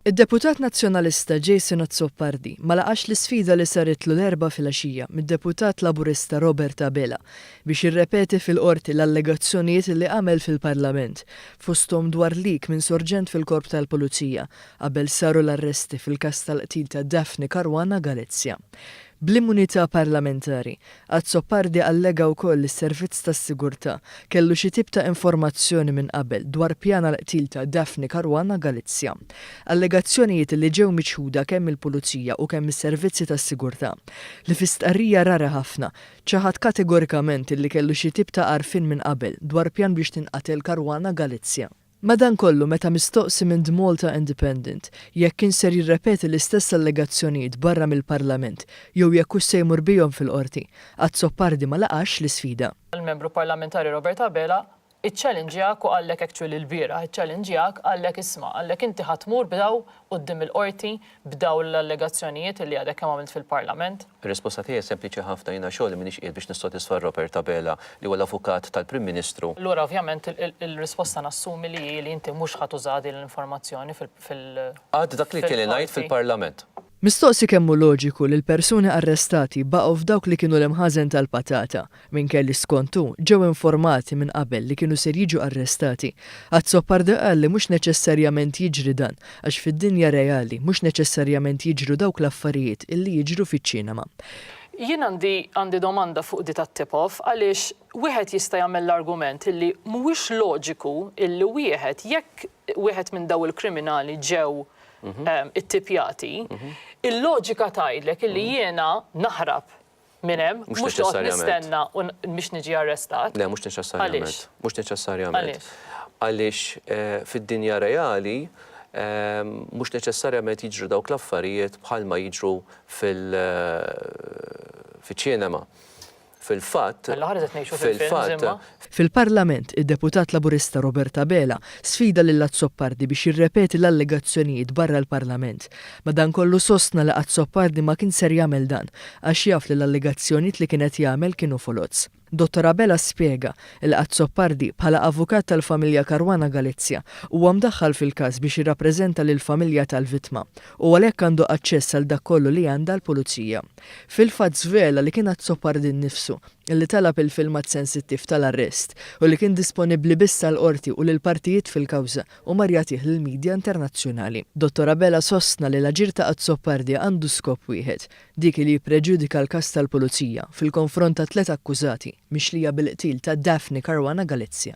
Id-deputat Nazzjonalista Jason Azzopardi ma laqax l-isfida li saritlu l-Erbgħa filgħaxija mid-deputat Laburista Robert Abela biex jirrepeti fil-Qorti l-allegazzjonijiet li għamel fil-Parlament, fosthom dwar leak minn sorġent fil-Korp tal-Pulizija qabel saru l-arresti fil-każ tal-qtil ta' Daphne Caruana Galizia. Bl-immunità parlamentari, Azzopardi allega wkoll li s-Servizz tas-Sigurtà kellu xi tip ta' informazzjoni minn qabel dwar pjan għall-qtil ta' Daphne Caruana Galizia. Allegazzjonijiet li ġew miċħuda kemm mill-Pulizija u kemm mis-Servizzi tas-Sigurtà, li fi stqarrija rari ħafna, ċaħad kategorikament li kellu xi tip ta' għarfien minn qabel dwar pjan biex tinqatel Caruana Galizia. Madankollu, meta mistoqsi minn The Malta Independent jekk kienx ser jirrepeti l-istess allegazzjonijiet barra mill-Parlament jew jekk hux se jmur bihom fil-Qorti, Azzopardi ma laqax l-isfida. Il-Membru Parlamentari Robert Abela iċċellinġjak u qallek actually lbieraħ iċċellinġjak qallek isma' qallek inti ħa tmur b'daw quddiem il-Qorti b'dawn l-allegazzjonijiet illi għadek kemm għamilt fil-Parlament? Ir-risposta tiegħi sempliċi ħafna, jiena xogħli m'iniex qiegħed biex nissodisfa Robert Abela li huwa l-avukat tal-Prim Ministru. Allura ovvjament il-risposta nassumi li hi li inti mhux ħa tuża din l-informazzjoni fil-Qorti. Għad dak li kelli ngħid fil-Parlament. Mistoqsi kemm hu loġiku li l-persuni arrestati baqgħu f'dawk li kienu l-imħażen tal-patata, Minkejja li skont hu, ġew informati minn qabel li kienu ser jiġu arrestati, Azzopardi qal li mhux neċessarjament jiġri dan għax fid-dinja reali mhux neċessarjament jiġru dawk l-affarijiet illi jiġru fiċ-ċinema. Jien għandi għandi domanda fuq di tat-tip-off għaliex wieħed jista' jagħmel l-argument illi mhuwiex loġiku illi wieħed jekk wieħed minn daw il-kriminali ġew ittipjati, il-loġika tgħidlek illi jiena naħrab minn hemm, mhux noqgħod nistenna biex niġi arrestat. Le, mhux neċessarjament. Għaliex? Mhux neċessarjament. Għaliex? Għaliex fid-dinja reali mhux neċessarjament jiġru dawk l-affarijiet bħalma jiġru fil-ċinema. Fil-fatt, Alla ħares qed ngħixu fil-films imma. Fil-Parlament, id-Deputat Laburista Robert Abela sfida lil Azzopardi biex jirrepeti l-allegazzjonijiet barra l-Parlament. Madankollu sostna li Azzopardi ma kien ser jagħmel dan għax jaf li l-allegazzjonijiet li kien qed jagħmel kienu foloz. Dottor Abela spjega li Azzopardi, bħala avukat tal-familja Caruana Galizia, huwa mdaħħal fil-każ biex jirrappreżenta lill-familja tal-vittma u għalhekk għandu aċċess għal dak kollu li għandha l-Pulizija. Fil-fatt żvela li kien Azzopardi nnifsu li talab il-filmat sensittiv tal-arrest u li kien disponibbli biss għall-Qorti u lill-partijiet fil-kawża u mar jagħtih lill-media internazzjonali. Dottor Abela sostna li l-aġir ta' Azzopardi għandu skop wieħed, dik li jippreġudika l-każ tal-Pulizija fil-konfront ta' tlett akkużati mixlija bil-qtil ta' Daphne Caruana Galizia.